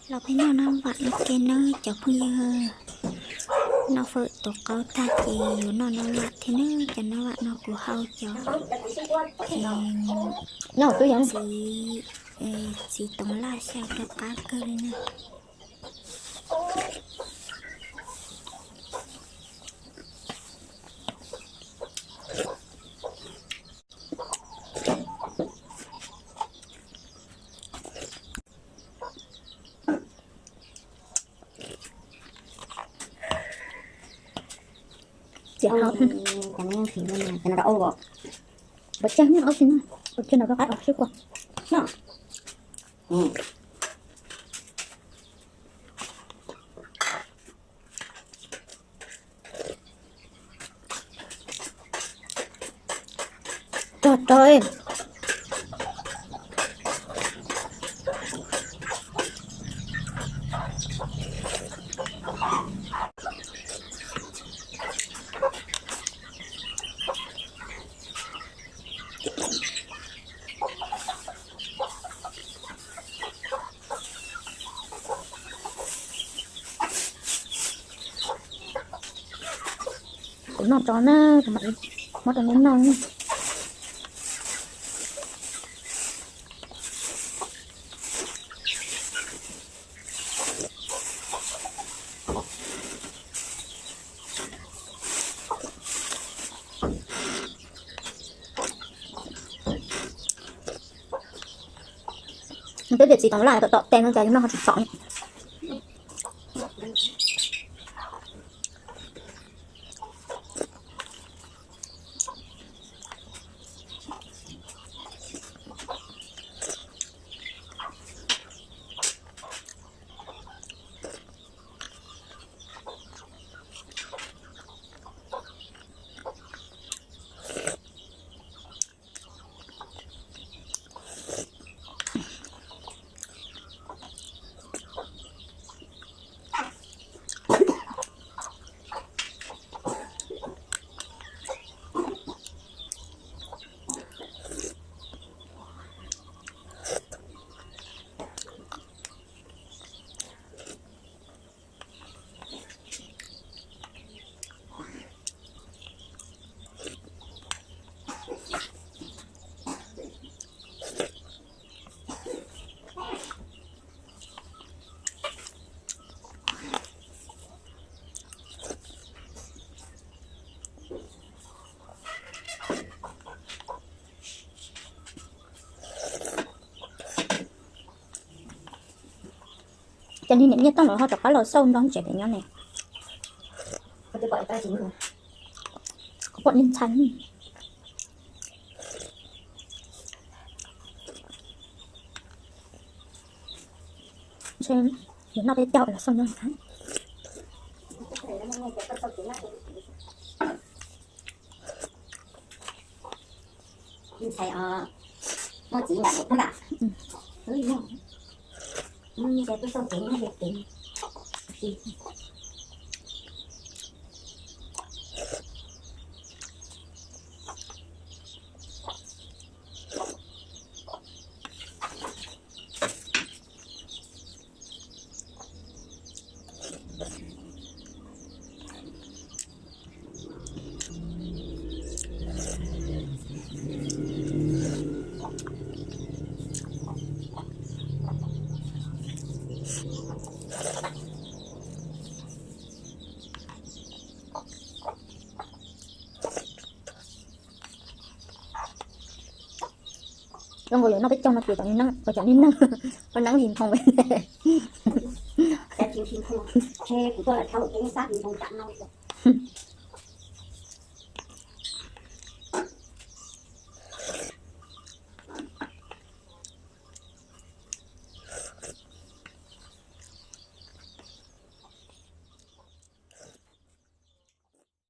Los peb noj nab vam ua ke nawb cov phooj ywg. Noj fawm tuav qaub tag ces yuav noj nab vam thiab nawb. Cov nab vam no kuv hau cov txiv, txiv toov laj xyaw rau qab kawg li na. Txiv hau, cov no rau aub, ua tsag nyob aub tsis noj, ua tsag no rau qab aub sib kua. Rog rog. Kuv noj tso na, kuv mam muab rau neb noj. Peb tias txiv toov laj tom tom tes no cas yus noj ho tsis txom. Cov niag niam nyiaj toj los ho rov qab los xauj nrog tsev pem nyob ne. Kuv pom niag ntxhais ntshe yuav noj peb caug los xauj nrog ntxhais. Ntxhais os, muaj txiv nram nram, muaj txiv nram. Zoo nkaus li noj peb caug no ces cov niag neeg, cov niag neeg, neeb li nphoo. Kuv tuaj lawm thauj ces xab li nphoo tam no.